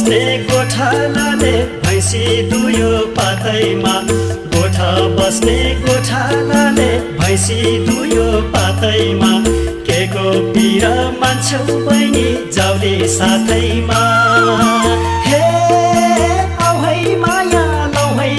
बस्ने गोठालाले भैँसी दुयो पातैमा गोठा बस्ने गोठालाले भैँसी दुयो पातैमा के को पिरा मान्छौ बहिनी जाउले साथैमा हे औ है माया लौ है